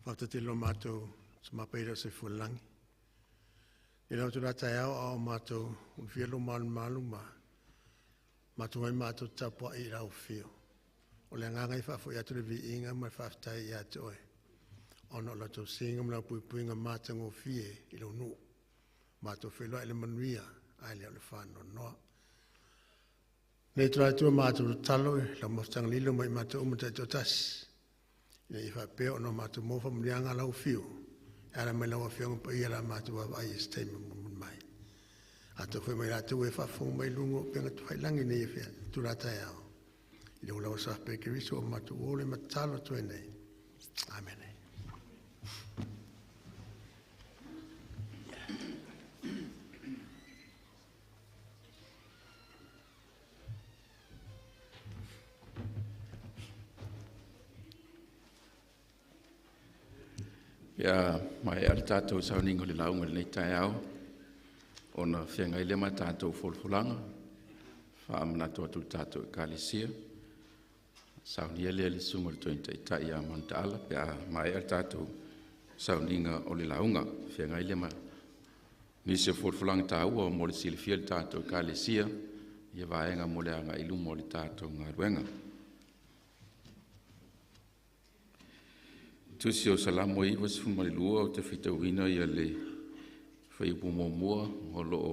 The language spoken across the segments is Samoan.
Faafetai tele i lo matou semapaia o le soifua lagi. I lau tulata taeao a o matou ulufia lou malumalu ma matou ai matou tapuai i lau afio. O le agaga e faafoi atu le viiga ma le faafetai ia te oe, ona o lau tausiga ma lau puipuiga matagofie i lou nuu. Matou feiloai i le manuia ae le o le faanoanoa. Nei tulai atu matou tatalo i lau mafutaga lilo mai matou uma taitoatasi, ina ia faapea ona matou maua faamanuiaga a lau afio, e ala mai lau Afioga Paia la matou vaavaai i se taimi mulimuli mai. Atonu foi mai latou e faafofoga mai i luga o upega tafailagi nei e itula taeao. I le ula o sa pe Keriso o matou o le matalo atu ai nei. Amene. Ia maea le tatou sauniga o le lauga i lenei taeao, ona feagai lea ma tatou folafolaga. Faamanatu atu i le tatou Ekalesia, saunia lea e le Susuga i le Toeaina Taitai ia Manutaala pe a maea le tatou sauniga o le lauga. Feagai lea ma nisi o folafolaga taua mo le silafia e le tatou Ekalesia, ia vaega mo le agai i luma o le tatou galuega. Tusi o Salamo 92, ou te faitauina ia le fuaiupu muamua o lo o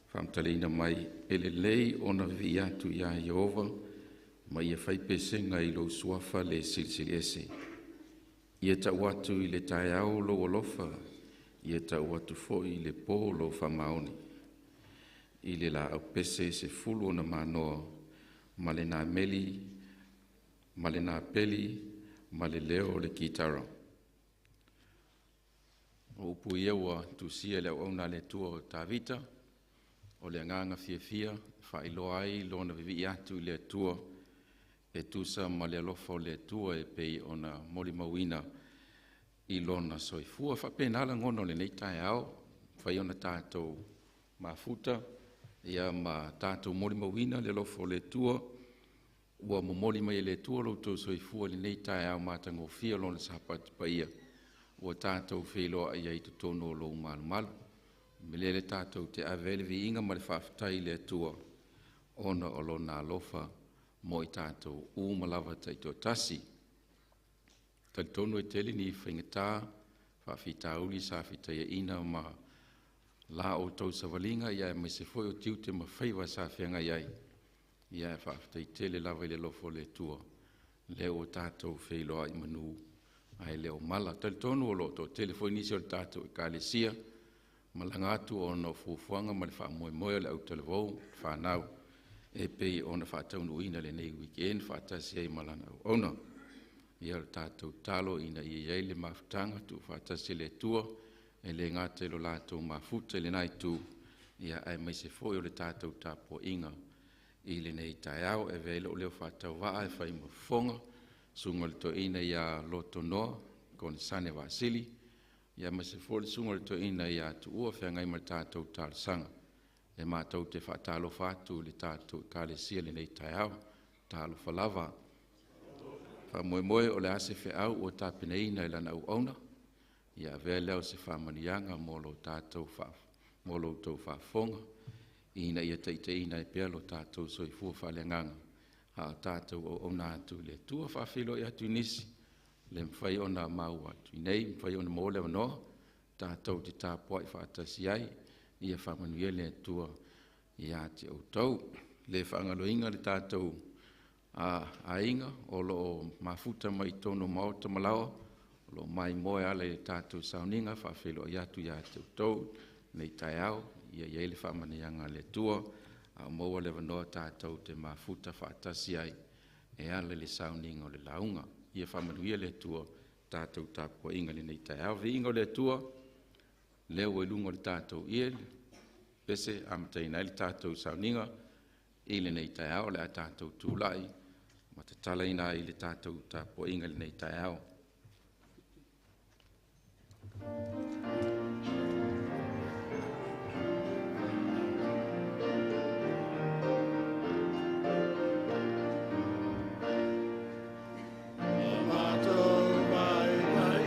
faamatalaina mai, e lelei ona vivii atu ia Ieova ma ia fai pesega i lou suafa le Silisili Ese. Ia tau atu i le taeao lou alofa, ia tau atu foi i le po lou faamaoni. I le laau pese 10 ona manoa ma le nameli ma le napeli ma le leo o le kitara. O upu ia ua tusia e le auauna a le Atua o Tavita, o le agaga fiafia faailoa ai lona vivii atu i le Atua e tusa ma le alofa o le Atua e pei ona molimauina i lona soifua. Faapena lagona o lenei taeao, mafai ona tatou mafuta ia ma tatou molimauina le alofa o le Atua ua momoli mai e le Atua lo outou soifua i lenei taeao matagofie o lona Sapati paia ua tatou feiloai ai i totonu o lou malumalu. O le mea lea tatou te ave ai le viiga ma le faafetai i le Atua ona o lona alofa mo i tatou uma lava taitoatasi. Talitonu e tele ni faigata faafitauli sa fitaiaina ma la outou savaliga, ia aemaise foi o tiute ma faiva sa feagai ai, ia faafetai tele lava i le alofa o le Atua lea ua tatou feiloai manu ae le o mala. Talitonu o lo o toatele foi nisi o le tatou Ekalesia malaga atu ona o fuafuaga ma le faamoemoe o le autalavou fanau e pei ona faataunuuina lenei weekend faatasi ai ma lana auauna. Ia o le tatou talo ina ia i ai le mafutaga tuufaatasi e le Atua e le gata i lo latou mafuta i lena itu, ia aemaise foi o le tatou tapuaiga i lenei taeao. E avea ai lou leo faatauvaa e fai ma fofoga susuga i le toeaina ia Lotonoa Konesane Vaasili, ia aemaise foi le susuga i le toeaina ia Tuua feagai ma le tatou talosaga. E matou te faatalofa atu i le tatou Ekalesia i lenei taeao. Talofa lava. Faamoemoe o le a se feau ua tapenaina e lana auauna, ia avea lea o se faamanuiaga mo lo outou faafofoga, ina ia taitaiina ai pea lo tatou soifua faaleagaga a o tatou auauna atu i le Atua. Faafeiloai atu i nisi le mafai ona maua atu i nei, mafai ona maua le avanoa tatou te tapuai faatasi ai, ia faamanuia le Atua ia te outou. Le faagaloina le tatou aiga o lo o mafuta mai i totonu o maota ma laoa, o lo o maimoa e ala i le tatou sauniga. Faafeiloai atu ia te outou nei taeao, ia i ai le faamanuiaga a le Atua, a o maua le avanoa tatou te mafuta faatasi ai e ala i le sauniga o le lauga. Ia faamanuia le Atua tatou tapuaiga i lenei taeao. Viiga o le Atua, lea ua i luga o le tatou ie, pese amataina ai le tatou sauniga i lenei taeao. O le a tatou tulai ma tatalaina ai le tatou tapuaiga i lenei taeao. Matou mai mai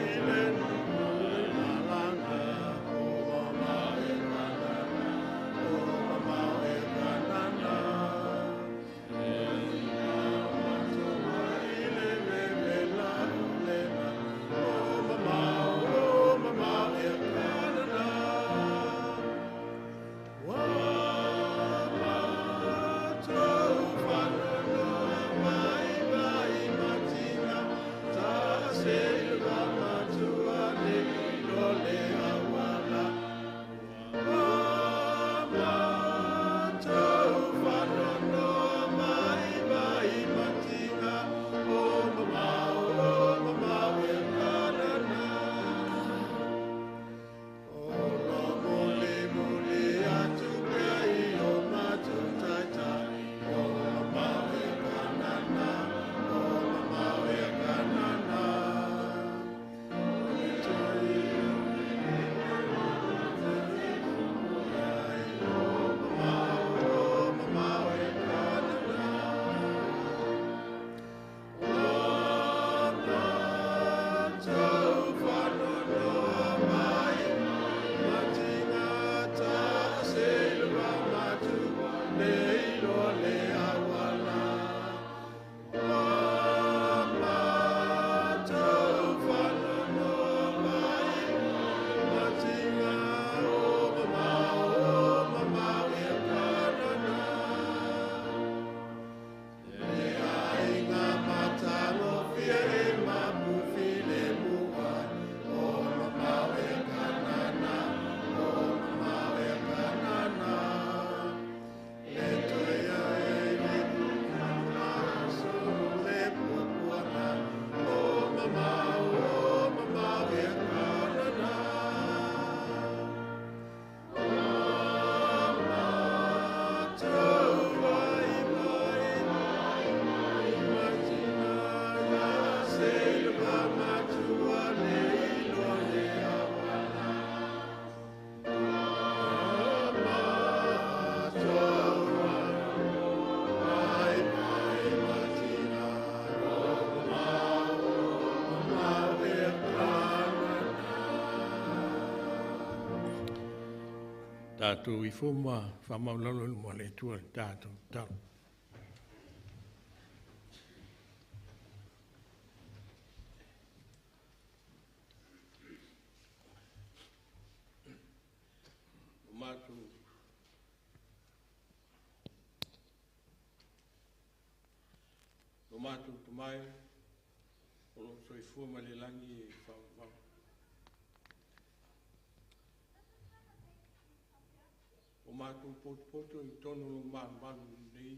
Tātou ifo ma whamaulalo i luma le Atua le tātou talo. O mātou tamai, o lo soifua ma le langi e whaawau. O mātou potopoto i tono lo malumalu nei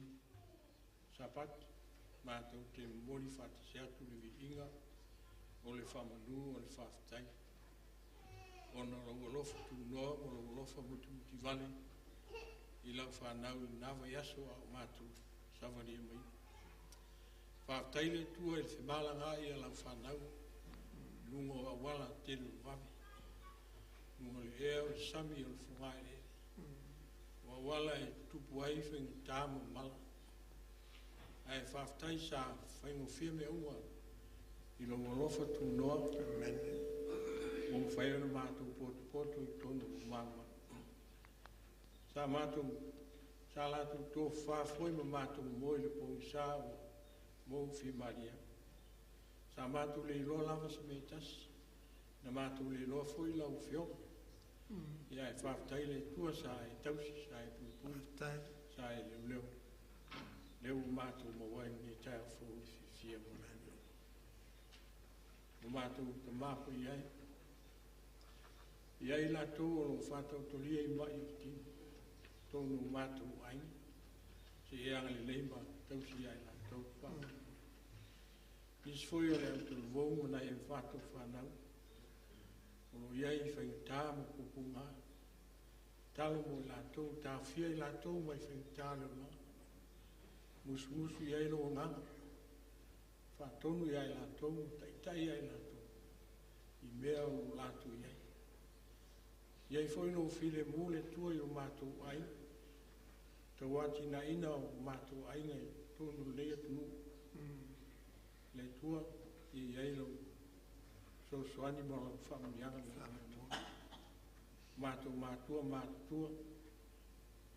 sapati, mātou te mori whaatasi atu le viinga, o le whamanu, o le whaafetai. Ona o lau alofa tūnoa, o lau alofa mutimuti vale, i lau whanau i nā vaiaso a o mātou savali e mai. Whaatai le tua i le whemalanga i a lau whanau, lunga o awala tele o wawe, lunga le ea o le sami o le funga e. O awala e tupu ai whainga ma mala. Ae whaatai sa whaingofia me ua i lau alofa tūnoa. Amen. Mo mwhai ona mātou poto i tonu o mama. Sa mātou, sa lātou tō whāfoi ma mātou moi le pongisa o mō whimaria. Sa mātou le iloa lava sa mea tasi, na mātou le iloa foi lau fioga. Ia e whaatai le tua sa e tausi, sa e puipui, sa e leo leo. Leo mātou mawai ni tai o fō i whiwhia mo leo. O mātou ta māpo i ai. I ai lātou o lo whātau tolia i mai o tino. Tōnu mātou aina. Se e anga le leima tausi ai lātou whātau. Nisi foi o le au vou ma nai e whātau whānau. O lo iai whaingatā ma pupunga. Talo mo i lātou, tāwhia i lātou mai whaingatā leo la. Musu musu i ai lo nganga. Whātonu i ai lātou, taitai i ai lātou. I mea o lo lātou i ai. I ai foi no file mō le tua i o mātou ai. Tau ati nā ina o mātou ainga i tōnu lea tunu. Le tua i ai lau sosoani ma lau whamunianga me lau mātou mātua mātua.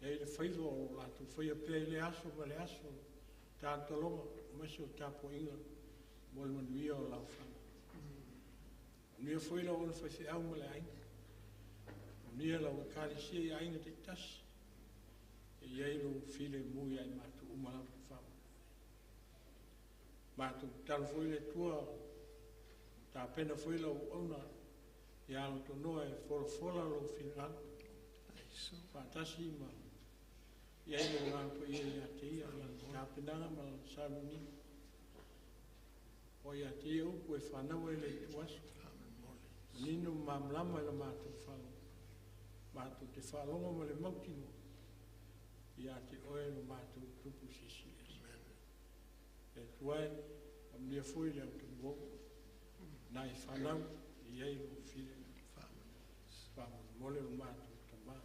E le whaiwa o lātou whaia pea i le aso ma le aso tātalonga o mese o tāpo inga mo le manuia o lau whana. Manuia foi lau ona whaiwhiau ma le ainga. Manuia lau e kālisia i ainga te tasi. E iai lau file mui ai mātou uma lau whamu. Mātou talo foi le tua, tā pena foi lau auna, i alo tonoa e fola fola lau whingalo. Whātasi ma i ai lau ngā pa ia ia te ia, tā penanga ma lau sāmini. O ia te ia upu e whānaua i le tuaso. Nino mamlama i la mātou whalo. Mātou te whaalonga ma le mautino. Ia te oe lo mātou tupu sisi. E tuai, amnia foi le au nai whanau, i ei lo file, whamone lo mātou tama.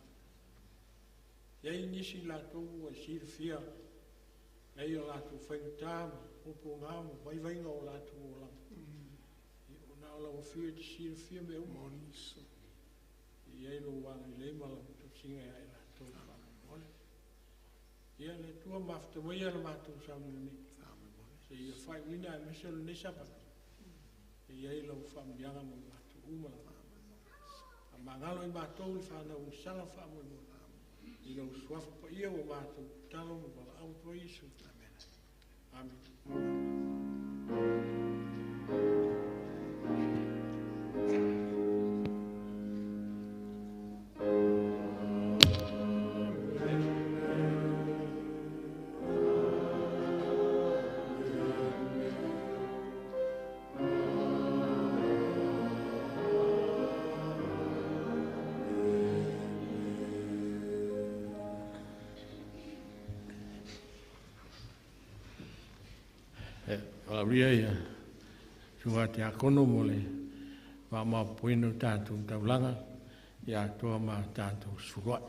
Iai nisi lātou e sirifia, ei o lātou whaingatā, ma opo ngā, ma waiwainga o lātou o langa. I o nā o lau whio e te sirifia me uma. I ei lo wanga i leima lau tausinga i ai lātou whamone. Ia le tua mawhita mai a le mātou saunga nei. Se ia whai wina e mese o le nesapata. E iai lau whamunianga mo mātou uma la. A mangalo i mātou i whanau i sala wha mo. I lau suafa pa ia o mātou talo mo wala au tua Isu. Amen. Amen. Lauria ia sunga te akono mo le whaamapoina o tātou taulanga ia atoa ma tātou suruai.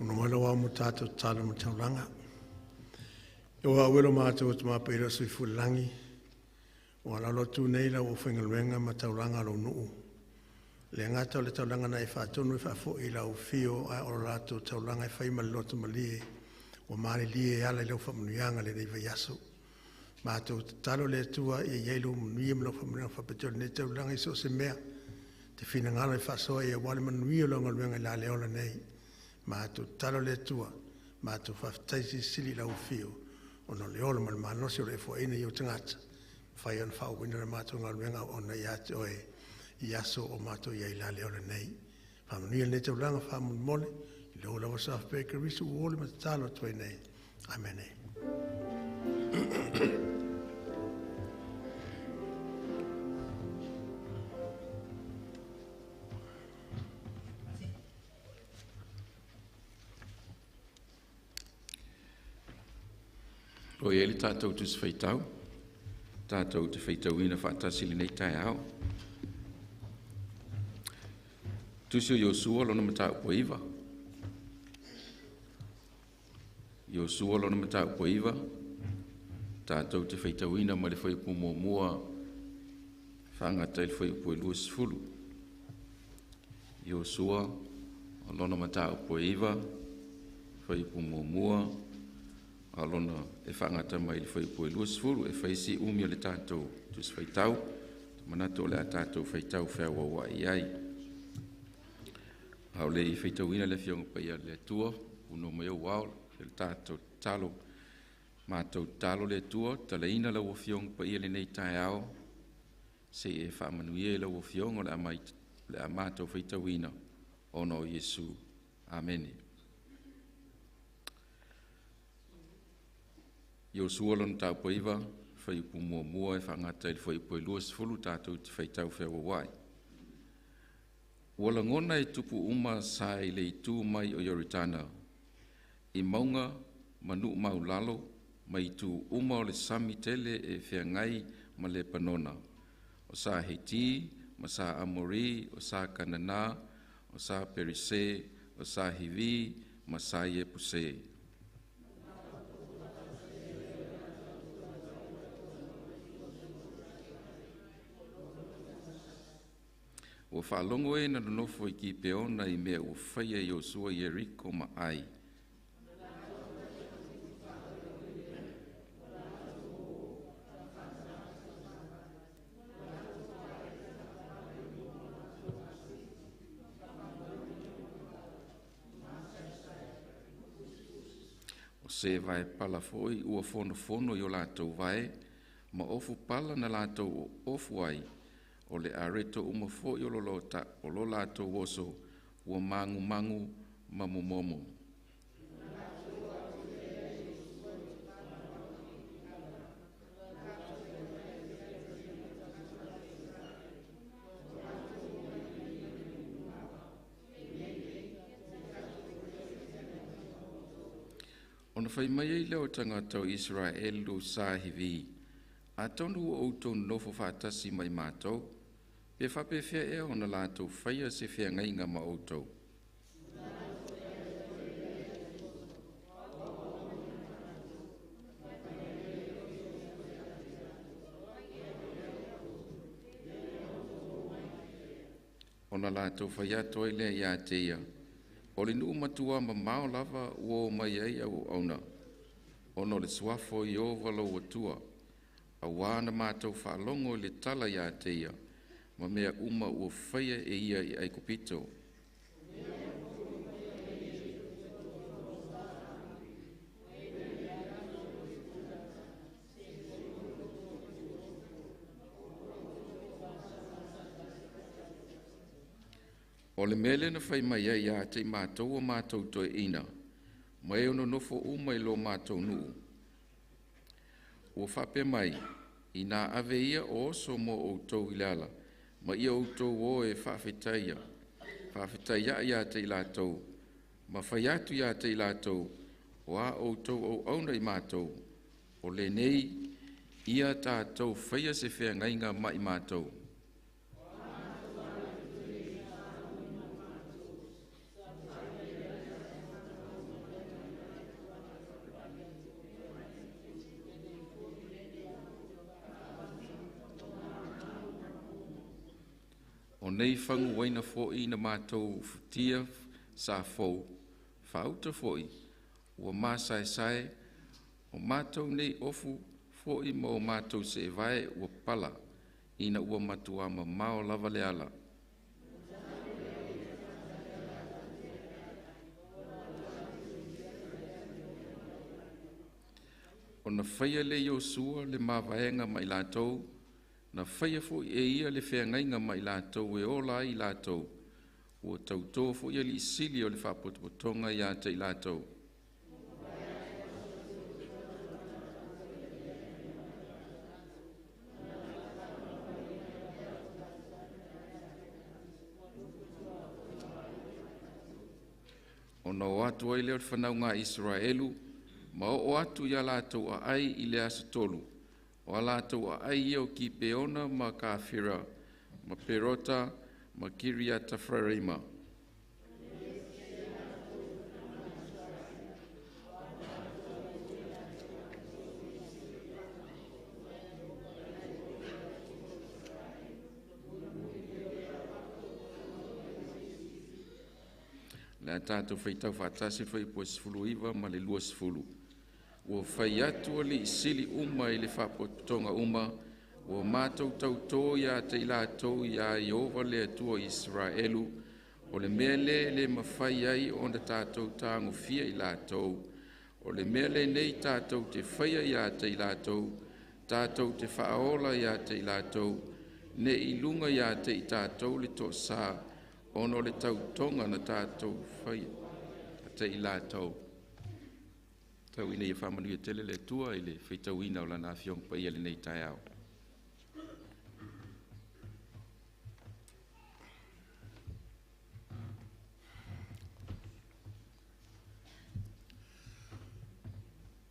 Ona mai lau mo tātou talo ma taulaga. E ua au e lo mātou o tamapai le soifua i le lagi, ua lalo atu nei lau aufaigaluega ma taulaga a lou nuu. Le gata o le taulaga na e faatonu e faafoi i lau afio, ae o lo latou taulaga e fai ma le loto malie, ua malilie e ala i lau faamanuiaga lenei vaiaso. Matou tatalo le Atua ia i ai lou manuia ma lau faamanuiaga faapitoa i lenei taulaga i so o se mea, te finagalo e faasoa ia aua le manuia o lau galuega i la le ola nei. Matou tatalo le Atua, matou faafetai silisili i lau afio, ona o le ola ma le malosi o le efoaina i ou tagata, mafai ona faaauauina le matou galuega auauna ia te oe i aso o matou i ai la le ola nei. Faamanuia lenei taulaga faamolemole, i lou lava sa pe Keriso ua ole ma tatalo atu ai nei. Amene. O i ai le tatou Tusi Faitau, tatou te faitauina faatasi lenei taeao. Tusi o Iosua lona mataupu e 9. Iosua lona mataupu e 9, tatou te faitauina mai le fuaiupu muamua faagata i le fuaiupu e 20. Iosua lona mataupu e 9, fuaiupu muamua a lona e faagata mai le fuaiupu e 20. E fai si umi o le tatou Tusi Faitau, manatu o le a tatou faitau feauauai ai. A o le i faitauina le Afioga Paia a le Atua, punoa mai ou ao le tatou tatalo. Matou tatalo le Atua, talaina lau Afioga Paia lenei taeao, se i e faamanuia i lau Afioga o le a matou faitauina, ona o Iesu. Amene. Iosua lona mataupu e 9, fuaiupu muamua e faagata i le fuaiupu e 20, tatou te faitau feauauai. Ua lagona e tupu uma sa i le itu mai o Ioritana, i mauga ma nuu maulalo, ma itu uma o le sami tele e feagai ma Lepanona, o sa Hiti ma sa Amori, o sa Kanana, o sa Perise, o sa Hivi ma sa Iepuse. Ua faalogo e na nonofo i Kipeona i mea ua faia e Iosua i Ieriko ma Ai. O se vae pala foi ua fonofono i o latou vae, ma ofu pala na latou ofu ai, o le areto uma foi o lo latou oso ua magumagu ma momomo. Ona fai mai ai lea o tagata o Isaraelu sa Hivi, atonu ua outou nonofo faatasi mai matou, pe faapefea ea ona latou faia se feagaiga ma outou. Ona latou fai atu ai lea ia te ia, o le nuu matua mamao lava ua o mai ai au auauna, ona o le suafa o Ieova lou Atua, auā na matou faalogo i le tala ia te ia, ma mea uma ua faia e ia i Aikupito. O le mea lea na fai mai ai ia te i matou o matou toeaina, ma e nonofo uma i lo matou nuu. Ua faapea mai, inā ave ia o oso mo outou i le ala, ma ia outou o e faafetaia, faafetai ia te i latou, ma fai atu ia te i latou, o a outou auauna i matou, o lenei ia tatou faia se feagaiga ma i matou. nei fagu uaina fo'i na matou futia safou, faauta fo'i, ua masaesae, o matou nei ofu fo'i ma o matou seevae ua pala, ina ua matuā mamao lava le ala. Ona faia lea e Iosua le mavaega ma i latou, na faia foi e ia le feagaiga ma i latou e ola ai i latou, ua tautō foi alii sili o le faapotopotoga ia te i latou. Ona o atu ai lea o le fanauga a Isaraelu ma oo atu i a latou aai i le aso tolu, o a latou aai ia o Kipeona ma Kafira ma Perota ma Kiriata-Farima. Le a tatou faitau faatasi le fuaiupu e 19 ma le 20. Ua fai atu alii sili uma i le faapotopotoga uma, ua matou tautō ia te i latou iā Ieova le Atua o Isaraelu, o le mea lea e le mafai ai ona tatou tagofia i latou. O le mea lenei tatou te faia ia te i latou, tatou te faaola ia te i latou, ne i luga ia te i tatou le toasā, ona o le tautoga na tatou faia te i latou. Tau ina ia faamanuia tele le Atua i le faitauina o Lana Afioga Paia i lenei taeao.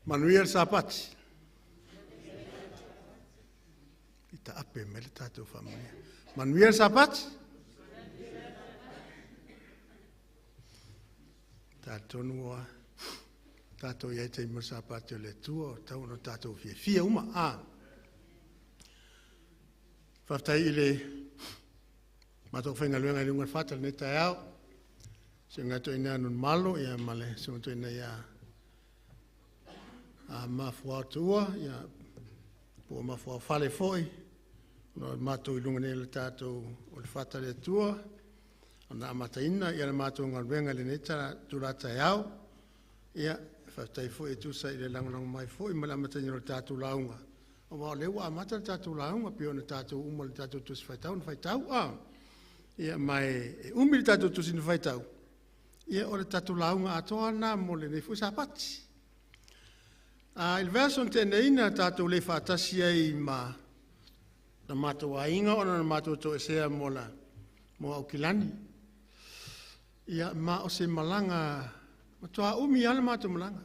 Manuia le Sapati. I taape mai le tatou faamanuia. Manuia le Sapati. Talitonu ua tatou i ai taimi o le Sapati o le Atua, o tau ona tatou fiafia uma. Faafetai i le matou faigaluega i luga o le fata lenei taeao. Se ngato ina anu malo ia ma le se ina ia a mafua tua ia po mafua fale foi no matou i luga nei le tatou o le fata le Atua. Ona amataina ia le matou galuega lenei tula taeao. Ia faafetai foi e tusa i le lagolago mai foi ma le amataina o le tatou lauga. Aua o lea ua amata le tatou lauga pei ona tatou uma le tatou tusi faitau na faitau. Ia ma e umi le tatou tusi na faitau. Ia o le tatou lauga atoa na mo lenei foi Sapati. I le vaiaso na tea nei na tatou le faatasi ai ma na matou aiga ona na matou toesea mo la mo Aukilani. Ia ma o se malaga matua umi lava le matou malaga.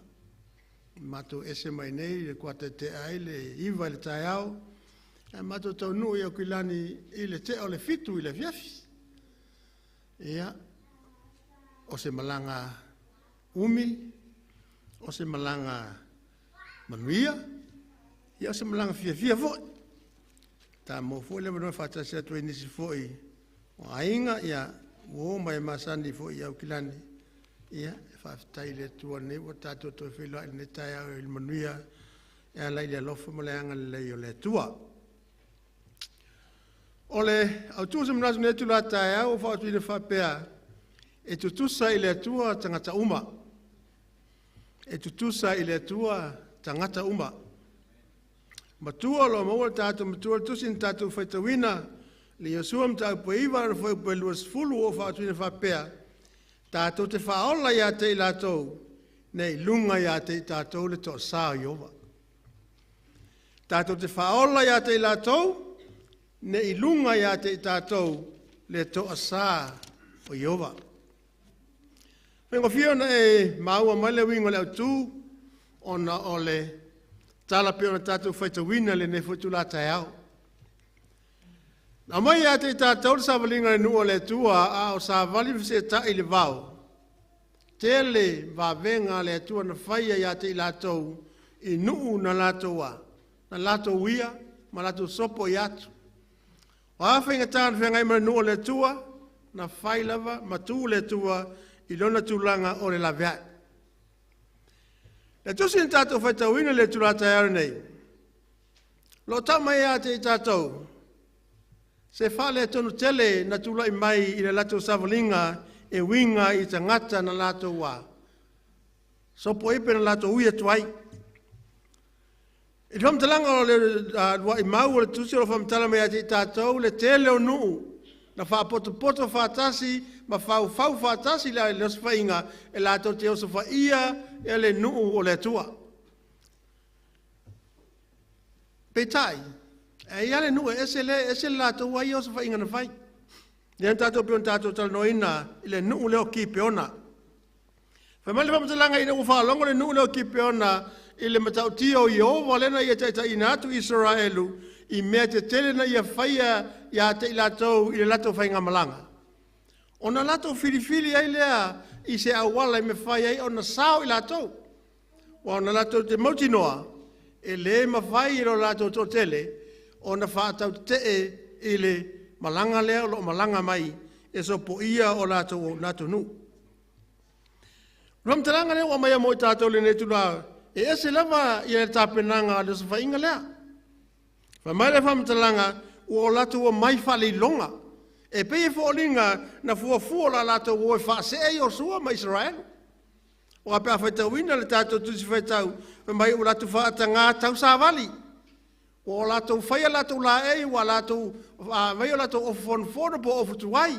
Matou ese mai nei le kuata tea ai le 9 i le taeao. Ae matou taunuu i Aukilani i le tea o le 7 i le afiafi. Ia, o se malaga umi, o se malaga manuia, ia o se malaga fiafia foi. Ta mo foi le manoa faatasi atu ai nisi foi o aiga, ia ua o mai masani foi i Aukilani. Ia, e faafetai i le Atua nei ua tatou toe feiloai lenei taeao i le manuia e ala i le alofa ma le agalelei o le Atua. O le autu o se manatu nei tula taeao ua faaautuina faapea, e tutusa i le Atua tagata uma. E tutusa i le Atua tagata uma. Matua o lo maua le tatou matua le tusi na tatou faitauina le Iosua mataupu e 9 le fuaiupu e 20 ua faaautuina faapea, tatou te faaola ia te i latou, nei luga ia te i tatou le toasā o Ieova. Tatou te faaola ia te i latou, nei luga ia te i tatou le toasā o Ieova. Faigofie ona e maua mai le uiga o le autu, ona o le tala pei ona tatou faitauina lenei foi tula taeao. Na aumai ia te i tatou le savaliga i le nuu o le Atua, a o savali ma feseetai i le vao. Tele vavega a le Atua na faia ia te i latou i nuu na latou a, na latou uia ma latou sopo i atu. O a faigata na feagai ma le nuu o le Atua, na fai lava ma tu le Atua i lona tulaga o le laveai. Le tusi na tatou faitauina le itula taeao lenei, o lo o tau mai ia te i tatou, se faaletonu tele na tulai mai i le latou savaliga e uiga i tagata na latou sopoipe na latou ui atu ai. I le faamatalaga o le luai mau o le tusi o lo o faamatala mai ia te i tatou le tele o nuu na faapotopoto faatasi ma faufau faatasi le osofaiga e latou te osofaia e le nuu o le Atua. Peitai, e i ai le nuu e ese le ese le latou ai osofaiga na fai. Lea na tatou pei ona tatou talanoaina i le nuu lea o Kipeona. Fai mai le faamatalaga ina ua faalogo le nuu lea o Kipeona i le matautia o Ieova lea na ia taitaiina atu Isaraelu i mea tetele na ia faia ia te i latou i le latou faigamalaga. Ona latou filifili ai lea i se auala e mafai ai ona sao i latou. Ua ona latou te mautinoa, e le mafai e lo latou toatele ona faatautetee i le malaga lea o lo o malaga mai e sopoia o latou nuu. O le faamatalaga lea ua aumai mo i tatou lenei itula, e ese lava ia le tapenaga a le osofaiga lea. Fai mai le faamatalaga, ua o latou omai faaleiloga. E pei e foliga na fuafua la latou o e faasee Iosua ma Isaraelu. Aua pe a faitauina le tatou tusi faitau, fai mai ua latou faataga tausavali. Ua o latou faia latou laei, ua latou vaia latou ofu fonofono po o ofu tuai.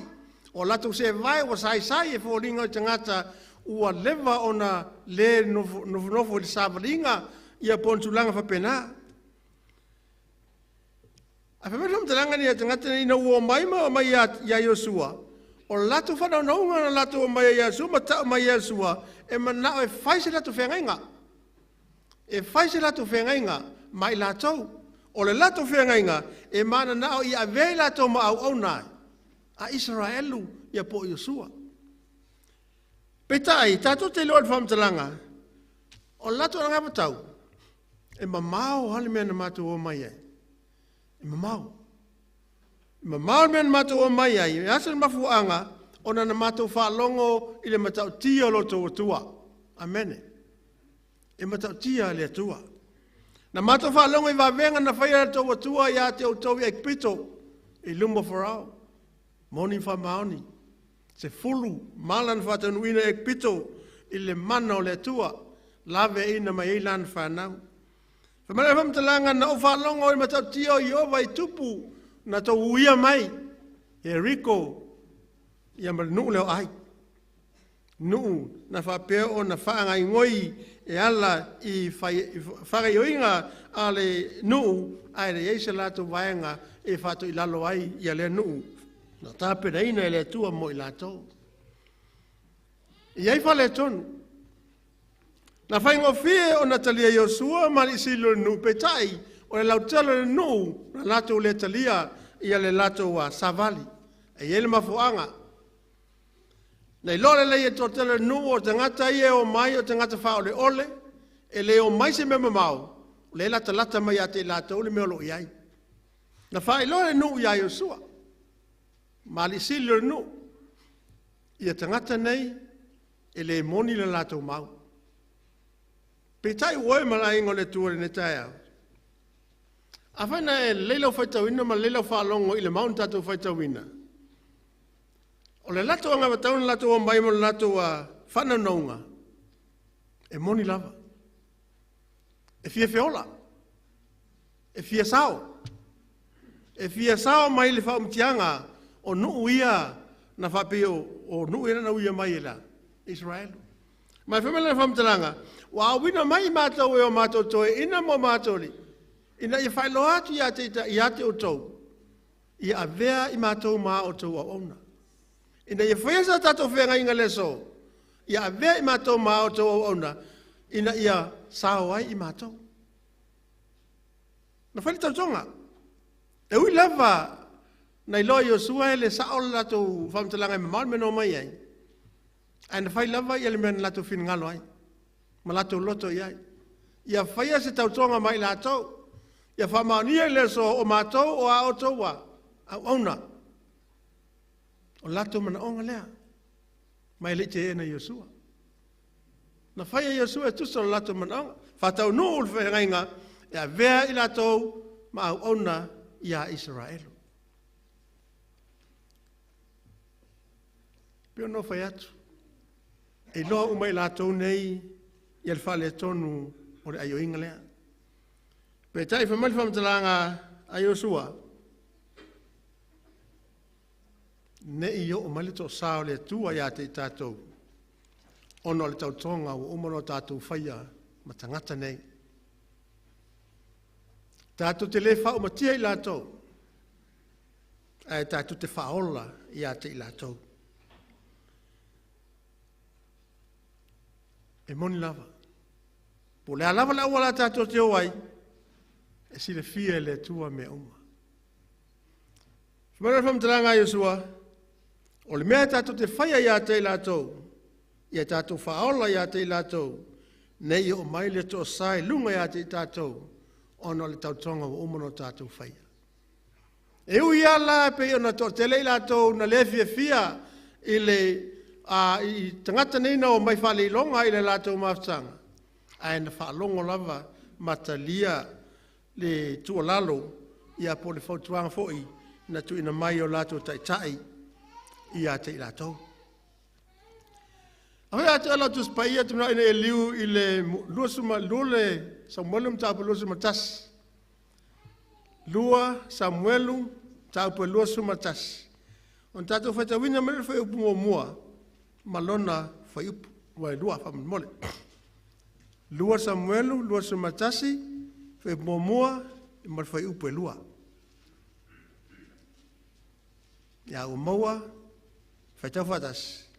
O latou seevae ua saisai e foliga o tagata ua leva ona le nofonofo i le savaliga ia po o ni tulaga faapena. Ae fai mai le faamatalaga nei a tagata nei ina ua omai ma omai ia Iosua, o le latou faanaunauga na latou omai ai ia Iosua ma tau mai ia Iosua, e manao e fai se latou feagaiga. E fai se latou feagaiga ma i latou. O le latou feagaiga e mananao ia avea i latou ma auauna a Isaraelu ia po o Iosua. Peitai, tatou te iloa i le faamatalaga, o le latou anavatau, e mamao lava le mea na matou omai ai. E mamao. E mamao le mea na matou omai ai, e asa le mafuaaga, ona na matou faalogo i le matautia o lo outou Atua. Amene. E matautia le Atua. Na matou faalogo i vavega na faia e le tou Atua ia te outou i Aikupito, i luma o Farao. Moni ma faamaoni. 10 mala na faataunuuina i Aikupito i le mana o le Atua, laveaiina mai ai lana fanau. Fai mai le faamatalaga, na ou faalogo i le matautia o Ieova i tupu na tou uia mai, Ieriko, ia ma le nuu lea o Ai. Nuu na faapea ona faagaoioi e ala i fagaoioiga a le nuu, ae leai se latou vaega e faatoilalo ai ia lea nuu na tapenaina e le Atua mo i latou. E i ai faaletonu. Na faigofie ona talia Iosua ma alii sili o le nuu, peitai o le lautele o le nuu na latou le talia ia le latou savali. E i ai le mafuaaga. Na iloa lelei e toatele o le nuu o tagata ia e omai o tagata faaoleole, e le omai se mea mamao, o lea e latalata mai ia te i latou le mea o lo o i ai. Na faailoa le nuu ia Iosua ma alii sili o le nuu, ia tagata nei e le moni le latou mau. Peitai ua oe ma le aiga o le Atua lenei taeao. Afai na e lelei lau faitauina ma lelei lau faalogo i le mau na tatou faitauina, o le latou anavatau na latou omai ma le latou faanaunauga, e moni lava. E fia feola, e fia sao, e fia sao mai le faaumutiaga o nuu ia na faapea o nuu ia na uia mai e la Israel. Mai fai mai le faamatalaga, ua auina mai i matou e o matou toeaiina ma o matou alii, ina ia faailoa atu ia te ia te outou, ia avea i matou ma outou auauna. Ina ia faia sa tatou feagaiga le aso, ia avea i matou ma outou auauna, ina ia sao ai i matou. Na fai le tautoga. E ui lava na iloa Iosua e le sao le latou faamatalaga e mamao le mea na omai ai, ae na fai lava ia le mea na latou finagalo ai, ma latou loto i ai. Ia faia se tautoga mai latou, ia faamaonia i le aso o matou o a outou Auauna. O latou manaoga lea. Ma e le i teena e Iosua. Na fai e Iosua e tusa o le latou manaoga. Faataunuu le feagaiga e avea i latou ma auauna ia Isaraelu. Pei ona ou fai atu, e iloa uma e i latou nei ia le faaletonu o le aioiga lea. Peitai fai mai le faamatalaga a Iosua, ne i oo mai le toasa o le Atua ia te i tatou, ona o le tautoga ua uma ona tatou faia ma tagata nei. Tatou te le faaumatia i latou, ae tatou te faaola ia te i latou. E moni lava, po o le a lava le auala tatou te o ai, e silafia e le Atua mea uma. Fai mai le faamatalaga a Iosua, o le mea tatou te faia ia te i latou, ia tatou faaola ia te i latou, ne i oo mai le toasa i luga ia te i tatou, ona o le tautoga ua uma ona tatou faia. E ui lava la pei ona toatele i latou na le fiafia i le i tagata nei na omai faaleiloga i le latou mafutaga, ae na faalogo lava ma talia le tuualalo ia po o le fautuaga foi na tuuina mai e o latou taitai ia te i latou. Afai atoa lau Tusi Paia ou te manao ina e liu i le 22 le Samuelu mataupu 21. 2 Samuelu mataupu 21. Ona tatou faitauina mai lea o le fuaiupu muamua ma lona fuaiupu lua faamolemole. 2 Samuelu 21, fuaiupu muamua ma le fuaiupu e 2. Ia ua maua, faitau faatasi.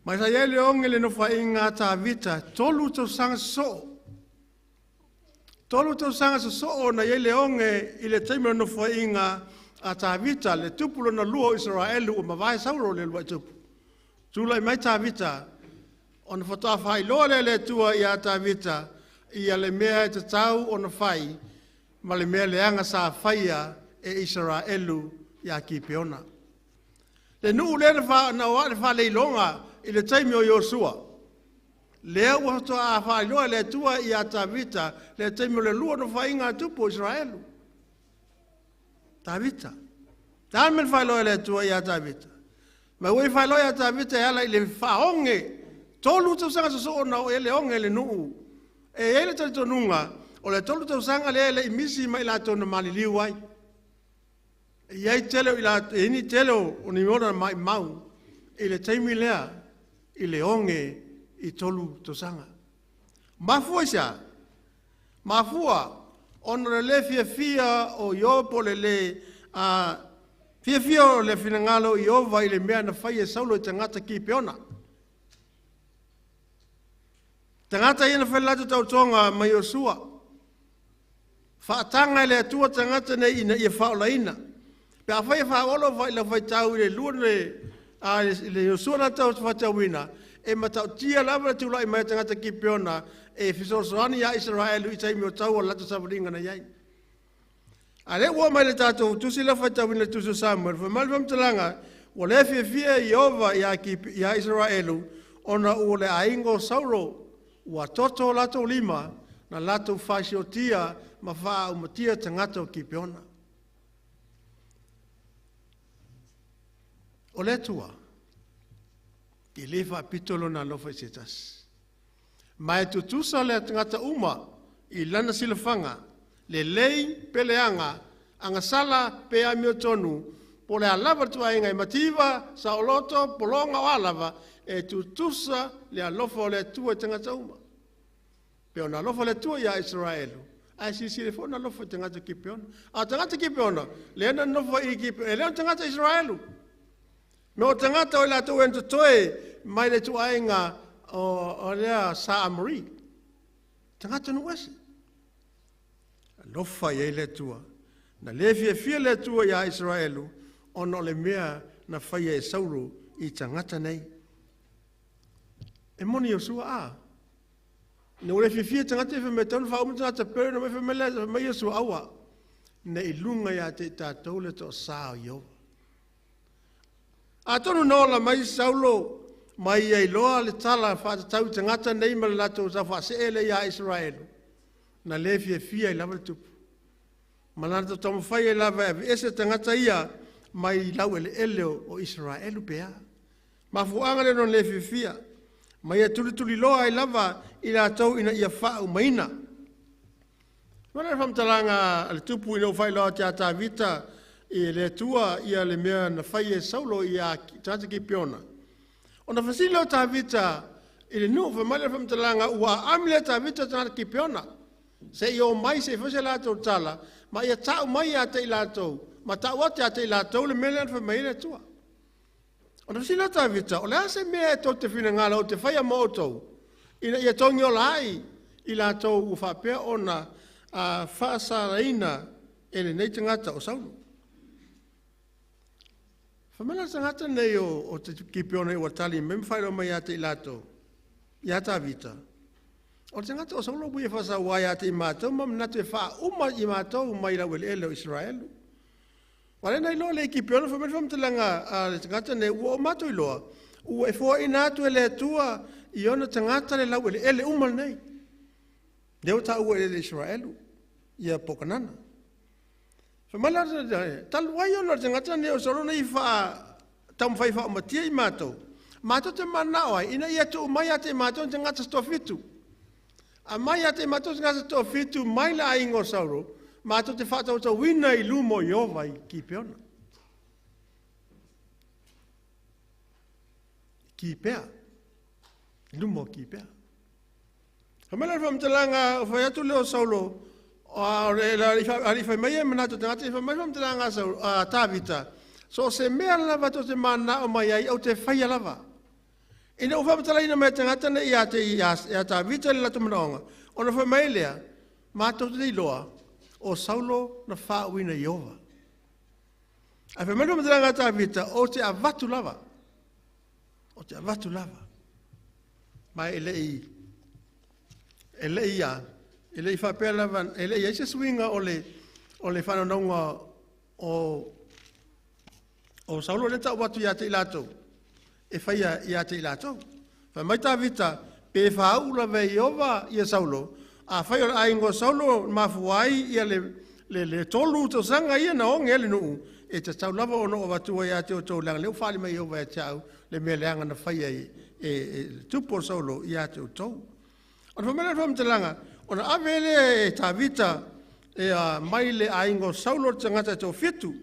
Ma sa i ai le oge i le nofoaiga a Tavita, 3 tausaga sosoo. 3 tausaga sosoo na i ai le oge i le taimi o le nofoaiga a Tavita, le tupu lona lua o Isaraelu ua mavae Saulo le uluai tupu. Tulai mai Tavita, ona faatoa faailoa lea e le Atua ia Tavita ia le mea e tatau ona fai ma le mea leaga sa faia e Isaraelu ia Kipeona. Le nuu lea na o le faaleiloga i le taimi o Iosua, lea ua faatoa faailoa e le Atua ia Tavita le taimi o le lua nofoaiga a tupu o Isaraelu. Tavita. Le a le mea na faailoa e le Atua ia Tavita? Ma ua i faailoa ia Tavita e ala i le faaoge, 3 tausaga sosoo na oo i ai le oge i le nuu. E i ai le talitonuga, o le 3 tausaga lea e le i misi mai latou na maliliu ai. E i ai tele o i ai ni tele o ni ona maimau i le taimi lea i le oge i 3 tausaga. Mafua i se a? Mafua ona o le le fiafia o Iobo, le le fiafia o le finagalo o Ieova i le mea na fai e Saulo i tagata Kipeona. Tagata ia na fai le latou tautoga ma Iosua. Faataga e le Atua tagata nei ina ia faaolaina. Pe a fai e faaolo lau faitau i le lua le Iosua na tau faitauina, e matautia lava le tulai mai o tagata Kipeona e fesoasoani ia Isaraelu i taimi o tau o le latou savaliga na i ai. A lea ua oo mai le tatou tusi lea faitauina le tusi o Samuel, fai mai le faamatalaga, ua le fiafia Ieova ia Isaraelu, ona ua le aiga o Saulo, ua toto latou lima, na latou faasiotia ma faaumatia tagata o Kipeona. O le Atua, e le faapito lona alofa i se tasi. Ma e tutusa le tagata uma i lana silafaga Lelei pe leaga, agasala pe amiotonu, po o le a lava le ituaiga e mativa, saoloto, pologa o a lava, e tutusa le alofa o le Atua i tagata uma. Pe ona alofa le Atua iā Isaraelu, ae silasila foi ona alofa i tagata Kipeona. A o tagata Kipeona, lea na nonofo i Kipeona, e le o ni tagata Isaraelu. Me o tagata o i latou e totoe mai le ituaiga o lea sa Amori. Tagata nuu ese. Alofa i ai le Atua. Na le fiafia le Atua iā Isaraelu, ona o le mea na faia e Saulo i tagata nei. E moni Iosua a. Ina ua le fiafia tagata e fai mai tau faauma tagata pere na mai fai mai le mai Iosua aua. Ne i luga ia te i tātou le toasā o Ieova. Atonu na ola mai Saulo mai ia iloa le tala faatatau i tagata nei ma le latou taufaasee lea iā Isaraelu. Na le fiafia ai lava le tupu. Ma lana taumafai ai lava e aveese tagata ia mai laueleele o Isaraelu pe a. Mafuaaga lea ona le fiafia. Ma ia tulituliloa ai lava i latou ina ia faaumaina. Mana le faamatalaga a le tupu ina ua faailoa atu ia Tavita i le Atua ia le mea na fai e Saulo ia tagata Kipeona. Ona fesili o Tavita i le nuu, fai mai le faamatalaga ua aami le Tavita tagata Kipeona. Se i o mai se i fai se latou tala, ma ia tau mai ia te i latou, ma tau atu ia te i latou le mea lea na fai mai ai le Atua. Ona fesili o Tavita, o le a se mea e tou te finagalo ou te faia mo outou, ina ia togiola ai i latou ua faapea ona faasalaina e lenei tagata o Saulo. Fai mai la le tagata nei o te Kipeona ua tali mai ma faailoa mai ia te i latou, ia Tavita, o le tagata o Saulo ua ia faasaua ia te i matou ma manatu e faauma i matou mai laueleele o Isaraelu. Ua le na iloa le Kipeona, fai mai le faamatalaga a le tagata nei, ua o matou iloa, ua e foaina atu e le Atua i ona tagata le laueleele uma lenei. Lea ua taua e le Isaraelu, ia po o Kanana. Fai mai la talu ai ona o le tagata nei o Saulo nei taumafai faaumatia i matou, matou te manao ai ina ia tuu mai ia te i matou tagata se toafitu. A mai ia te i matou tagata se toafitu mai le aiga o Saulo, matou te faatautauina i luma o Ieova i Kipeona. Kipea. I luma o Kipea. Fai mai la le faamatalaga o fai atu lea o Saulo, ali fai mai e manatu tagata, fai mai le faamatalaga a Saulo, a Tavita, so o se mea lava tou te manao mai ai, ou te faia lava. Ina ua faamatalaina mai e tagata nei ia te ia Tavita le latou manaoga, ona fai mai lea, matou te iloa, o Saulo na faauuina Ieova. Ae fai mai le faamatalaga a Tavita, ou te avatu lava. Ou te avatu lava. Ma e le i faapea lava, e le i ai se suiga o le whanaunaunga o Saulo le tau atu ia te i latou, e whaia ia te i latou. Fai mai Tavita, pe whaau lava e Ieova ia Saulo, a whai o le aingo Saulo mafua ai ia le tolu tausaga ia na onge le nuu, e te tau lava ono o atua ia te o tau leanga, leo whaali mai Ieova e te au, le mea leanga na whaia e tupu o Saulo ia te o tau. Ona whamela whamtalanga, ona ave le Tavita e mai le aingo Saulo le tangata e toafitu,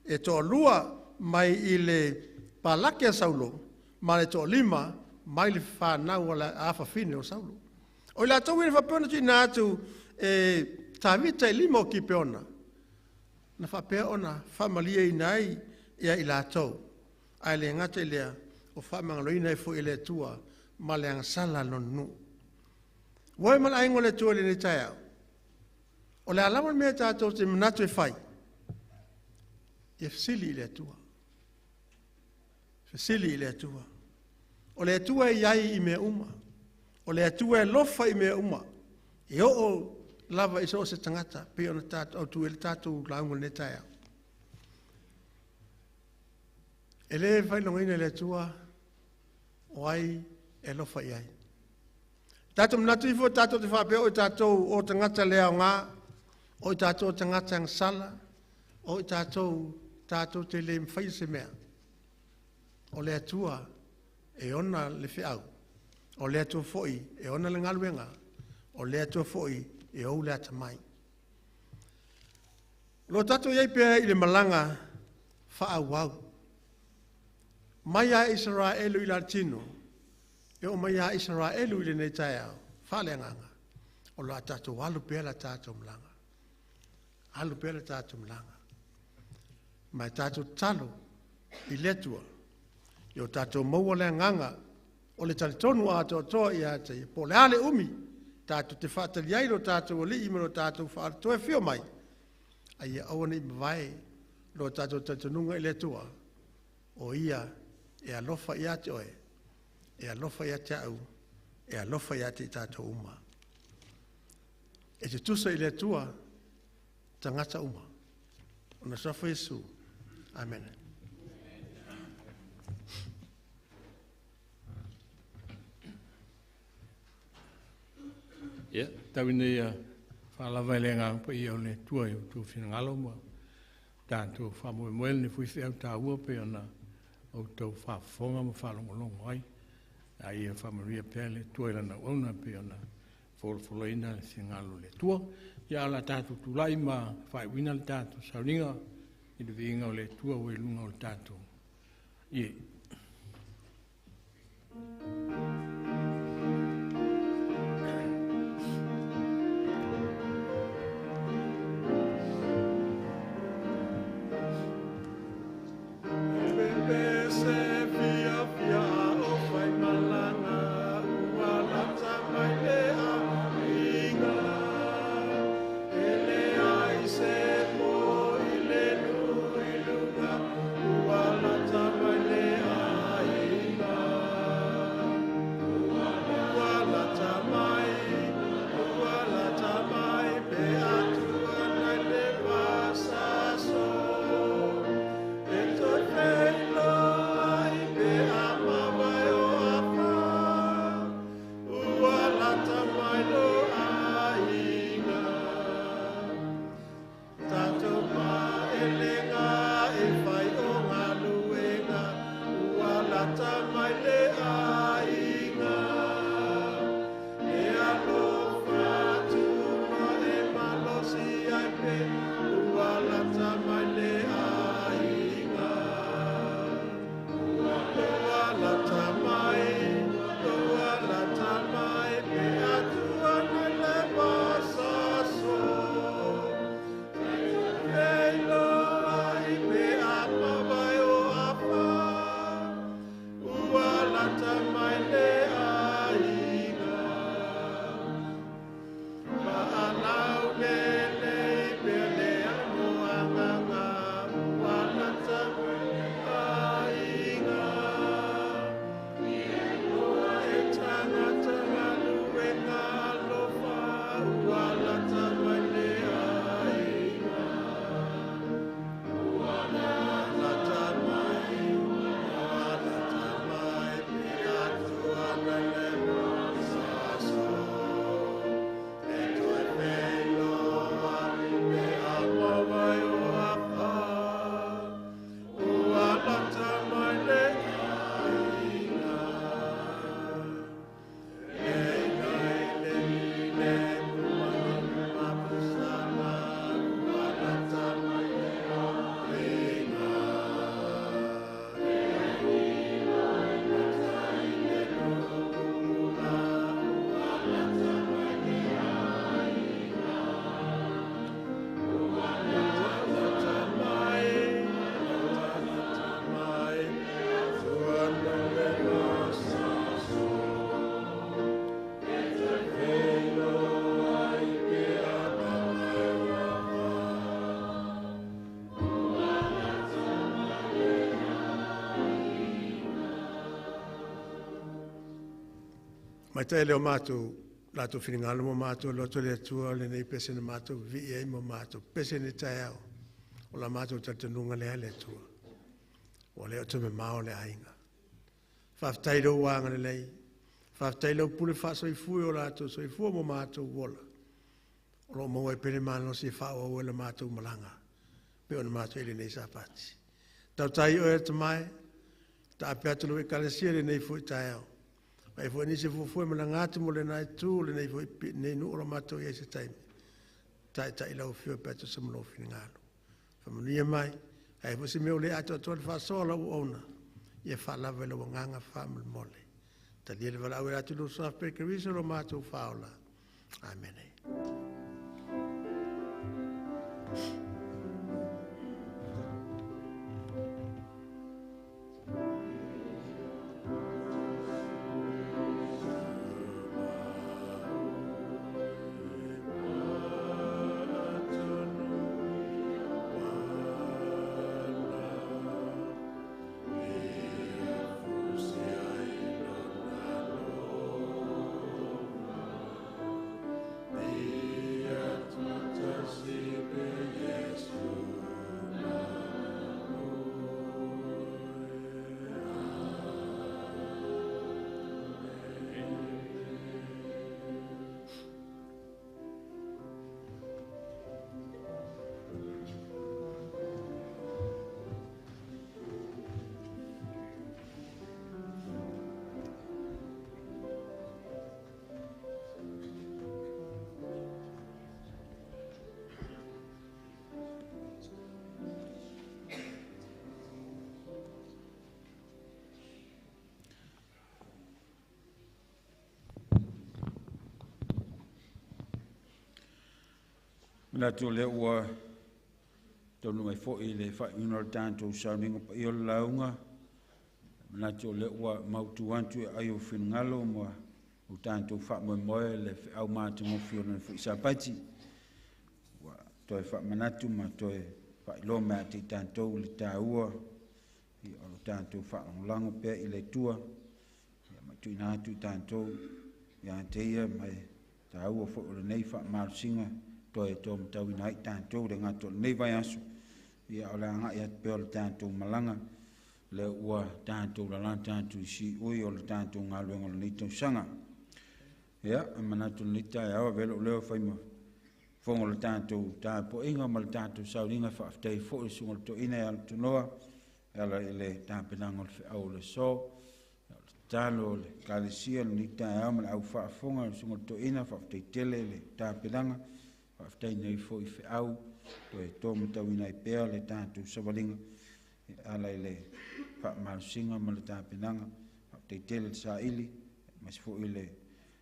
e toalua mai i le palake a Saulo, ma le toalima mai le whanau a afafine o Saulo. O i latou ina whapea tuina atu e Tavita e lima o Kipeona, na whapea ona whamalia ina ai ia i latou. Ai le ngata i lea, o whamangaloina e fo i le Atua, ma le agasala lonu. Uai ma le aingo le Atua le nei taeao. O le alawa mea tātou te manatu e whai, ia fesili i le Atua. Fesili i le Atua. O le Atua e iai i mea uma. O le Atua e lofa i mea uma. E oo lava i so o se tagata, pe ona tātou, au tu e le tātou launga le nei taeao. E le whailogaina le Atua, o ai e lofa i ai. Tātou manatu ifo, tātou te whapea o i tātou o tangata lea o ngā, o i tātou o tangata angsala, o i tātou, tātou te le mwhai se mea. O le Atua e ona le whiau, o le Atua foi e ona le ngaluenga, o le Atua foi e ou le atamai. Lo tatou iai pea i le malaga faaauau. Mai a Isaraelu i le tino, e o mai a Isaraelu i lenei taeao, faaleagaga, o lo a tatou alu pea la tatou malaga. Alu pea la tatou malaga. Ma e tatou tatalo i le Atua, ia o tatou maua le agaga o le talitonu atoatoa ia te ia. Po o le a le umi, tatou te faatali ai lo tatou alii ma lo tatou faatoe fio mai, a ia aua nei mavae lo tatou talitonuga i le Atua, o ia e alofa ia te oe, e alofa ia te au, e alofa ia te i tatou uma. E te tusa i le Atua, tagata uma. Ona soafa Iesu. Amene. Ia, tau ina ia faalava e le agaga paia o le Atua i o outou finagalo ma tatou faamoemoe lenei foi feau taua pei ona outou faafofoga ma faalogologo ai. A ia faamanuia pea le Atua i lana auauna pei ona folafolaina le finagalo o le Atua. Ia, a o le a tatou tulai ma faaiuina le tatou sauniga i le viiga o le Atua ua i luga o le tatou ie. Se fia fia o fai malanga, ua lata mai le aiga. E le ai se po i le nui luga, ua lata mai le aiga. Ua lata mai, pe atua nai le vasaso. E toe feiloai pe a mavae o afa, ua lata mai lo aiga. Tatou maelega e fai o galuega, ua lata mai le aiga. E alofa atu ma e malosi ai pe, ua lata mai le aiga. Ua lata mai, ua lata mai, pe atua nai le vasaso. Feiloai pe a mavae o afa, ua lata mai le aiga. Maalau lelei pea le amoagaga, ua lata mai le aiga. Ua e tagata galuega alofa, ua lata mai le aiga. Ua lata mai, ua lata mai, pe atua nai le vasaso. E toe feiloai pe a mavae o afa, ua lata mai le aiga. E nai le le pumanu mapusana, ua lata mai le aiga. E le pupula, ua lata mai le aiga. Ua lata mai, ua lata mai, tua nai le vasaso. E toe feiloai pe a mavae o afa, ua lata mai le aiga. Mai tai leo mātou, latou finagalo ma mātou loto le Atua lenei pese na mātou vii ai ma mātou pese ni taeao. O la mātou talitonuga lea le Atua. Ua le o te mamao le aiga. Faafetai lou agalelei. Faafetai lau pule faasoifua o latou soifua mo mātou ola. O lo o maua ai pea le malosi e faaauau ai le matou malaga, pe o na mātou i lenei Sapati. Tautai oe e tamae, taape atu lau ekalesia lenei foi taeao. Mai foi nisi fuafua malaga atu mo lena itu lenei foi nei nuu o lo matou i ai se taimi. Taitai lau afio pe atu sa malo finagalo. Faamanuia mai, ae foi se mea o le atoatoa le faasoa o lau auauna, ia faalava i lau agaga faamolemole. Talia le valaau e atu i lou suafa pe Keriso lo matou faaola. Amene. Manatu o lea ua taunuu mai foi le faaiuina o le tatou sauniga paia o le lauga. Manatu o lea ua mautu atu e ai o finagalo ma o tatou faamoemoe le feau matagofie o lana foi Sapati. Ua toe faamanatu ma toe faailoa mai ia te i tatou le taua o lo tatou faalagolago pea i le Atua, ma tuuina atu i tatou ia te ia, ma e taua foi o lenei faamalosiga toe taumatauina ai tatou le gata o lenei vaiaso, ia o le agai atu pea o le tatou malaga lea ua tatou lalata atu i siui o le tatou galuega o lenei tausaga. Ia, e manatu lenei taeao avea lou leo e fai ma fofoga o le tatou tapuaiga ma le tatou sauniga, e faafetai foi i le susuga i le toeaina ia Alutonoa e ala i le tapenaga o le feau o le aso. O le tatalo a le Ekalesia lenei taeao ma le au faafofoga i le susuga i le toeaina, faafetai tele le tapenaga, faafetai nei foi feau toe tōmatauina ai pea le tatou savaliga e ala i le faamalosiga ma le tapenaga. Faafetai tele le saili aemaise foi le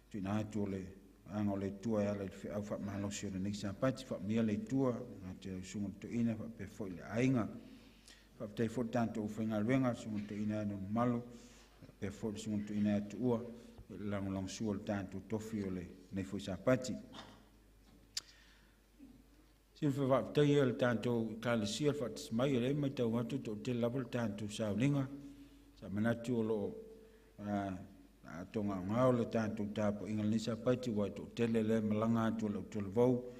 tuuina atu o le agaga o le Atua e ala i le feau faamalosi o lenei Sapati. Faamanuia le Atua i le susuga i le toeaina faapea foi le aiga. Faafetai foi le tatou aufaigaluega, le susuga i le toeaina ia Malo, faapea foi le susuga i le toeaina ia Tuua, le lagolagosua o le tatou tofi o lenei foi Sapati. Sila faafetai le tatou Ekalesia le faatasi mai, o lea e matau atu toatele lava le tatou sauniga. Sa manatu o loo atogaogao le tatou tapuaiga lenei Sapati, ua toatele lea malaga atu o le autolavou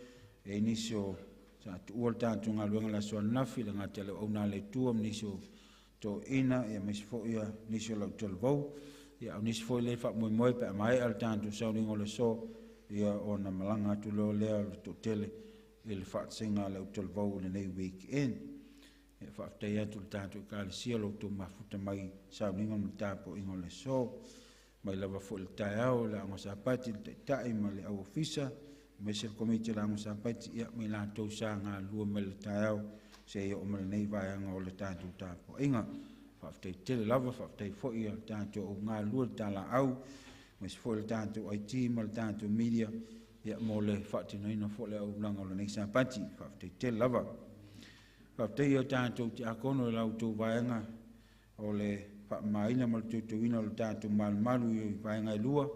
e nisi o sa tuua le tatou galuega le aso ananafi le gata le auauna le Atua ma nisi o toeaina, aemaise foi nisi o le autolavou, ia au nisi foi le faamoemoe pe a maea le tatou sauniga o le aso, ia ona malaga atu loa lea o le toatele i le faatasiga a le autolavou o lenei weekend. E faafetai atu le tatou Ekalesia lo outou mafuta mai sauniga ma le tapuaiga o le aso. Mai lava foi le taeao le Aoga Sapati, le Taitai ma le au ofisa, aemaise le komiti o le Aoga Sapati, ia mai latou sa galulue mai le taeao seia oo mai lenei vaega o le tatou tapuaiga. Faafetai tele lava, faafetai foi ia le tatou galulue le talaau, aemaise foi le tatou IT ma le tatou media, ia mo le faatinoina foi le auaunaga o lenei Sapati. Faafetai tele lava. Faafetai ia tatou tiakono i la outou vaega o le faamamaina ma le tautuina o le tatou malumalu i vaega e lua,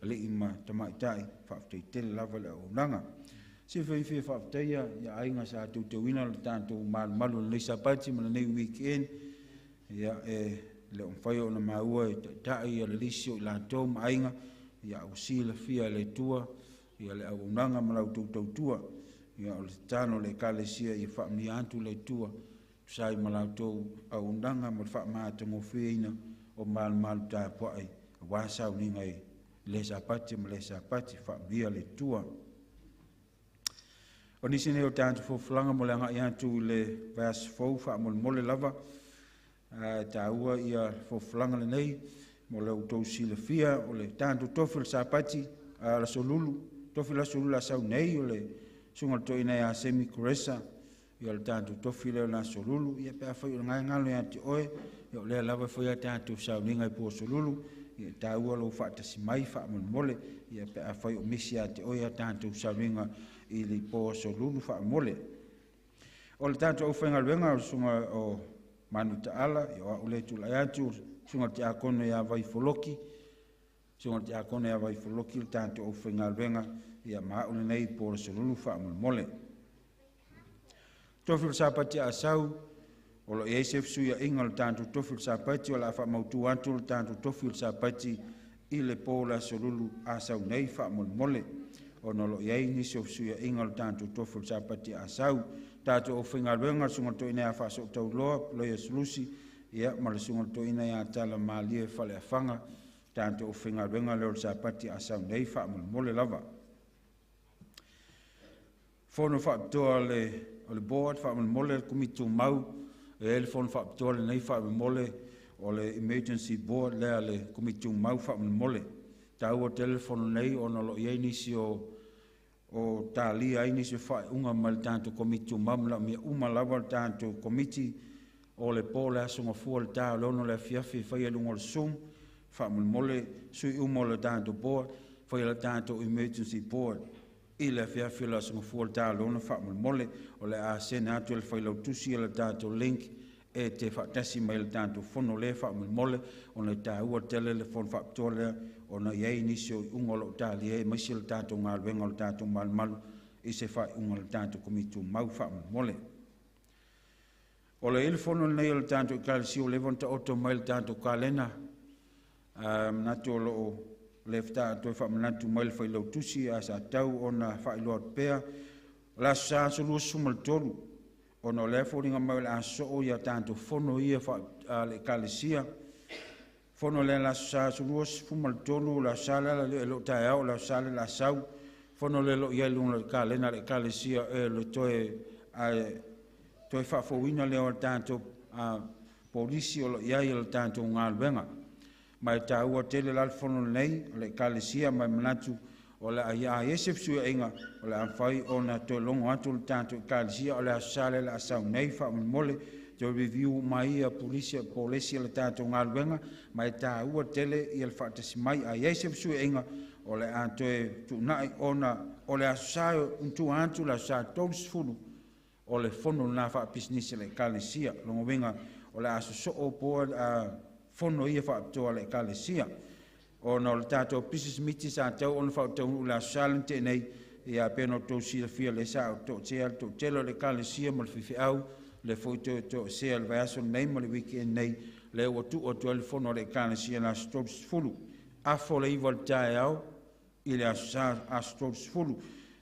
alii ma tamaitai, faafetai tele lava le auaunaga. Sifafia faafetai ia aiga sa tautuina le tatou malumalu o lenei Sapati ma lenei weekend, ia e le o mafai ona maua e taitai ia le lisi o i latou ma aiga, ia ua silafia e le Atua ia le auaunaga ma la outou tautua, ia o le tatalo a le Ekalesia ia faamanuia atu le Atua tusa ai ma la outou auaunaga ma le faamatagofieina o malumalu tapuai aua sauniga i le Sapati ma le Sapati. Faamanuia le Atua. O nisi nei o tatou fofolaga mo le agai atu i le vaiaso fou faamolemole lava, taua ia fofolaga lenei mo le outou silafia o le tatou tofi o le Sapati, le aso Lulu, tofi le aso Lulu le a sau nei o le susuga i le toeaina ia Semi Kuresa Ia o le tatou tofi lea o le aso Lulu, ia pe afai o le gaegalo ia te oe, ia o lea lava e fai a tatou sauniga i po aso Lulu, ia taua lou faatasi mai faamolemole, ia pe afai o misi ia te oe a tatou sauniga i le po aso Lulu faamolemole. O le tatou aufaigaluega o le susuga o Manu Taala, ia o au lea e tulai atu, susuga i le Tiakono ia Vaifoloki, susuga i le Tiakono ia Vaifoloki le tatou aufaigaluega, ia ma au lenei po o le aso Lulu faamolemole. Tofi o le Sapati Asau, o lo o i ai se fesuiaiga o le tatou tofi o le Sapati, o le a faamautu atu le tatou tofi o le Sapati i le po o le aso Lulu Asau nei faamolemole, ona o lo o i ai nisi o fesuiaiga o le tatou tofi o le Sapati Asau. Tatou aufaigaluega, le susuga i le toeaina ia Faasootauloa Loia Sulusi, ia ma le susuga i le toeaina ia Talamalie Faleafaga, tatou aufaigaluega lea o le Sapati Asau nei faamolemole lava. Fono faapitoa o le board faamolemole, le Komiti Tumau e i ai le fono faapitoa lenei faamolemole, o le emergency board lea a le Komiti Tumau faamolemole. Taua tele le fono nei ona o lo o i ai nisi o talia ai nisi o faaiuga mai le tatou Komiti Tumau, manaomia uma lava le tatou Komiti o le po o le Aso Gafua i le ta o le 6:00 i le afiafi e faia i luga o le Zoom faamolemole. Sui uma o le tatou board faia le tatou emergency board i le afiafi o le Aso Gafua i le ta o le 6:00 faamolemole. O le a sene atu e le Failautusi le tatou link e te faatasi mai le tatou fono lea faamolemole, ona e taua tele le fono faapitoa lea ona e i ai nisi o iuga o lo o talia ai aemaise le tatou galuega o le tatou malumalu i se faaiuga a le tatou Komiti Tumau faamolemole. O le i le fono lenei o le tatou Ekalesia ua leva ona taoto mai le tatou kalena, manatu o lo o le toe faamanatu mai le Failautusi a sa tau ona faailoa atu pea. O le aso Sa aso 23, ona o lea e foliga mai o le a sosoo ia tatou fono ia a le Ekalesia. Fono lea le aso Sa aso 23, o le aso Sa le e le o taeao, o le aso Sa le la sau. Fono lea o lo o i ai i luga o le kalena a le Ekalesia e le toe faafouina lea o le tatou polisi o lo o i ai o le tatou galuega. Ma e taua tele la le fono lenei o le Ekalesia, ma e manatu o le a i ai se fesuiaiga o le a mafai ona toe logo atu le tatou Ekalesia o le aso Sa le a sau nei faamolemole, toe review mai ia polesi o le tatou galuega, ma e taua tele ia le faatasi mai. A i ai se fesuiaiga o le a toe tuunai, ona o le aso Sa matua atu le aso Sa 30 o le fono lena faapisinisi a le Ekalesia. Lona uiga o le a sosoo po fono ia faapitoa a le Ekalesia, ona o le tatou business meeting sa tau ona faataunuu i le aso Sa le na tea nei, ia pei ona outou silafia lea sa toatea le toatele o le Ekalesia ma le faifeau le foi toe toesea le vaiaso nei ma le weekend nei, lea ua tuu atu ai le fono a le Ekalesia i le aso 30 aso le 9 o le taeao i le aso Sa aso 30.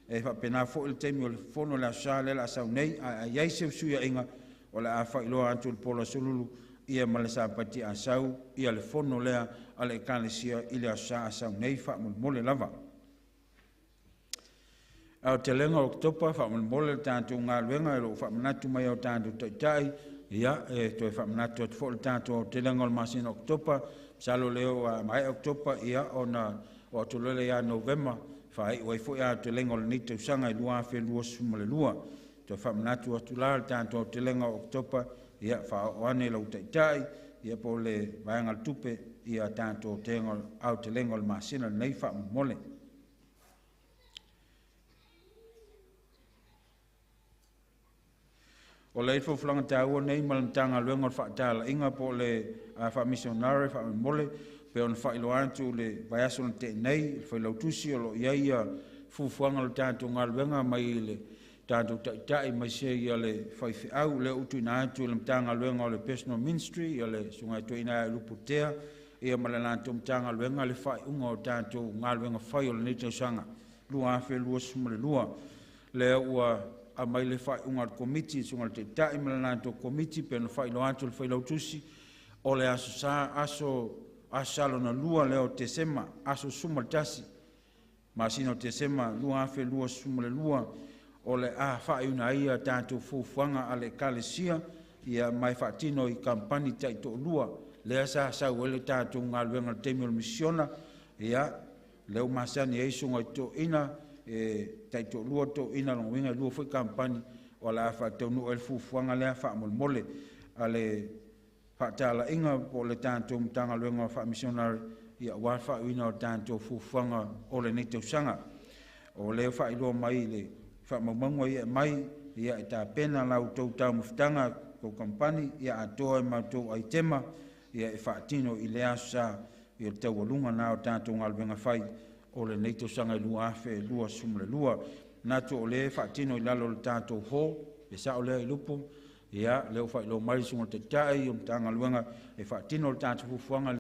E faapena foi le taimi o le fono le aso Sa lea o le a sau nei, ae i ai se fesuiaiga o le a faailoa atu i le po o le aso Lulu ia ma le Sapati Asau ia le fono lea a le Ekalesia i le aso Sa Asau nei faamolemole lava. Aotelega o Oketopa faamolemole le tatou galuega e loo faamanatu mai o tatou taitai, ia e toe faamanatu atu foi le tatou aotelega o le masina o Oketopa. Masalo lea ua maea Oketopa, ia ona o atu loa lea ia Novema faaiu ai foi aotelega o lenei tausaga 2022. Toe faamanatu atu la le tatou aotelega o Oketopa, ia faaoo ane lau taitai ia po o le vaega o le tupe ia tatou aotelega o le masina lenei faamolemole. O le folafolaga taua nei ma le Matagaluega o le Faatalaina po o le Faamisionare faamolemole, pe ona faailoa atu le vaiaso na tea nei le Failautusi o lo o i ai ia fuafuaga o le tatou galuega mai le tatou taitai mai se ia le faifeau lea ua tuuina atu i le Matagaluega o le Personal Ministry ia le susuga i toeaina ia Luputea ia ma le latou Matagaluega le faaiuga o tatou galuega fai o lenei tausaga 2022. Lea ua aumai le faaiuga a le Komiti, susuga i le Taitai ma le latou Komiti, pe ona faailoa atu le Failautusi o le aso Sa aso lona lua lea o Tesema aso 11 masina o Tesema 2022 o le a faaiuina ai a tatou fuafuaga a le Ekalesia ia mai faatino i kampani taitoalua lea sa sau ai le tatou galuega i le taimi o le misiona. Ia lea ua masani ai susuga i toeaiina e taitoalua toeaiina, lona uiga e lua foi kampani o le a faataunuu ai le fuafuaga lea faamolemole a le faatalaiga po o le tatou Matagaluega o Faa-Missionary aua le faauiina o tatou fuafuaga o lenei tausaga. O lea faailoa mai i le faamaumauga ia e aumai e tapena la outou taumafataga tou kamupani atoa ma tou aitema e faatino i lea aso Sa i le taualuga lena o tatou galuega fai o lenei tausaga 2022. Manatu o lea e faatino i lalo o le tatou hall, e sao lea Ilupu? Ia, lea ua faailoa mai le Susuga i le Taitai o le Matagaluega e faatino le tatou fuafuaga.